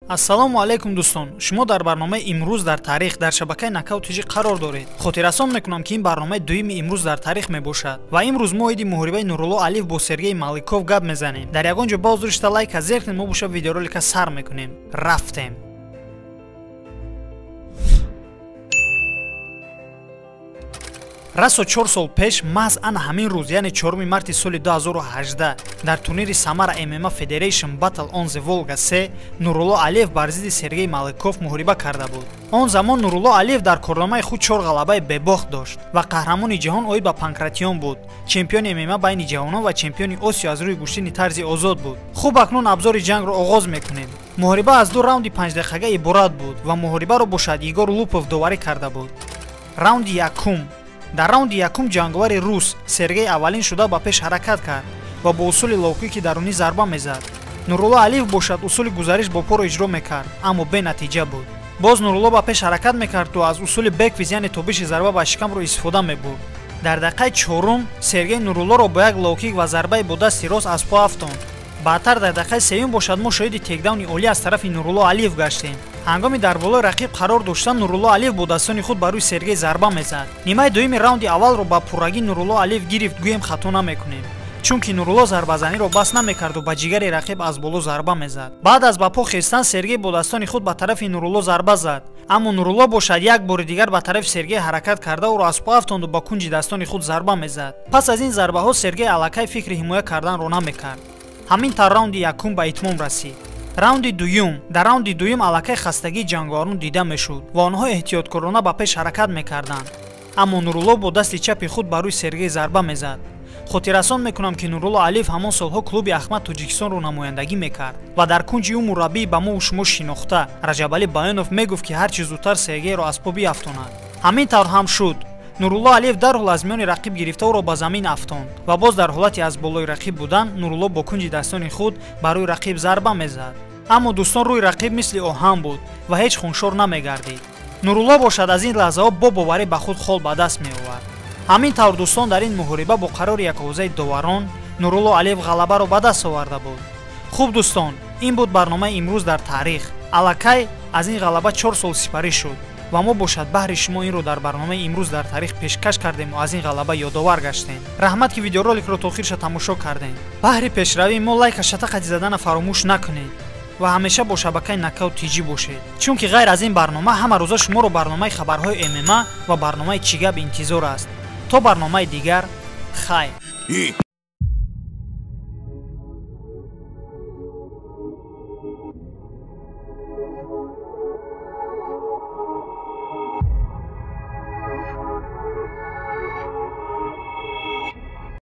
Ассалому алайкум дӯстон, шумо дар барномаи имрӯз дар таърих дар шабакаи Нокаут ТЖ қарор доред. Хотиррасон мекунам, ки ин барномаи дуюми имрӯз дар таърих мебошад ва имрӯз мо оиди муҳорибаи Нурулло Алиев бо Сергей Маликов гап мезанем. Дар ягон ҷо боз дошта лайка зер кунед, мо боша видеоролика сар мекунем. Рафтем. Расо 4 сол пеш маҳз ана ҳамин рӯз, яъне 4 марти соли 2018 дар турнири Самара MMA Federation Battle on the Volga 3 Нурулло Алиев бар зидди Сергей Маликов муҳориба карда буд. Он замон Нурулло Алиев дар корномаи худ 4 ғалабаи бебохт дошт ва қаҳрамони ҷаҳон оид ба панкратион буд, чемпиони MMA байни ҷавонон ва чемпиони Осиё аз рӯи гӯштини тарзи озод буд. Хуб, акнун абзори ҷангро оғоз мекунем. Муҳориба аз 2 раунди 5 дақиқа иборат буд ва муҳорибаро бошад Игор Лупов доварӣ карда буд. Раунди якум. Дар раунди якум ҷанговари рус Сергей аввалин шуда ба пеш ҳаракат кард ва бо усули лоукики дарунӣ зарба мезад. Нурулло Алиев бошад усули гузариш бо поро иҷро мекард, аммо бенатиҷа буд. Боз Нурулло ба пеш ҳаракат мекарду аз усули бэкфист, яъне тобиши зарба ба шикамро истифода мебурд. Дар дақиқаи чорум Сергей Нуруллоро бо як лоукик ва зарбаи бо дасти рост аз по афтонд. Баъдтар дар дақиқаи сеюм бошад мо шоҳиди тейкдауни олӣ аз тарафи Нурулло Алиев гаштем. Ҳангоми дар болои рақиб қарор доштан Нурулло Алиев бо дастони худ ба рӯи Сергей зарба мезад. Нимаи дуюми раунди аввалро ба пуррагӣ Нурулло Алиев гирифт, гӯем хато намекунем, чунки Нурулло зарбазаниро бас намекарду ба ҷигари рақиб аз боло зарба мезад. Баъд аз ба по хестан Сергей бо дастони худ ба тарафи Нурулло зарба зад, аммо Нурулло бошад як бори дигар ба тарафи Сергей ҳаракат карда ӯро аз по афтонду ба кунҷи дастони худ зарба мезад. Пас аз ин зарбаҳо Сергей аллакай фикри ҳимоя карданро намекард. Ҳамин тавр раунди якум ба итмом расид. Раунди дуюм. Дар раунди дуюм аллакай хастагии ҷанговарон дида мешуд ва онҳо эҳтиёткорона ба пеш ҳаракат мекарданд, аммо Нурулло бо дасти чапи худ ба рӯи Сергей зарба мезад. Хотиррасон мекунам, ки Нурулло Алиев ҳамон солҳо клуби Ахмад Тоҷикистонро намояндагӣ мекард ва дар кунҷи ӯ мураббии ба мову шумо шинохта Раҷабалӣ Баёнов мегуфт, ки ҳарчи зудтар Сергейро аз по биафтонад. Ҳамин тавр ҳам шуд. Нурулло Алиев дарҳол аз миёни рақиб гирифта ӯро ба замин афтонд ва боз дар ҳолати аз болои рақиб будан Нурулло бо кунҷи дастони худ ба рӯи рақиб зарба мезад. Аммо дӯстон, рӯи рақиб мисли оҳан буд ва ҳеҷ хуншор намегардид. Нурулло бошад аз ин лаҳзаҳо бо боварӣ ба худ хол ба даст меовард. Ҳамин тавр дӯстон, дар ин муҳориба бо қарори яковозаи доварон Нурулло Алиев ғалабаро ба даст оварда буд. Хуб дӯстон, ин буд барномаи имрӯз дар таърих. Аллакай аз ин ғалаба 4 сол сипарӣ шуд ва мо бошад баҳри шумо инро дар барномаи имрӯз дар таърих пешкаш кардем ва аз ин ғалаба ёдовар гаштем. Раҳмат, ки видеороликро то охирша тамошо кардем. Баҳри пешравии мо лайка шатақати задана фаромӯш накунед ва ҳамеша бо шабакаи Нокаут ТЖ бошед, чунки ғайр аз ин барнома ҳама рӯза шуморо барномаи хабарҳои ММА ва барномаи Чӣ гап интизор аст. То барномаи дигар, хайр.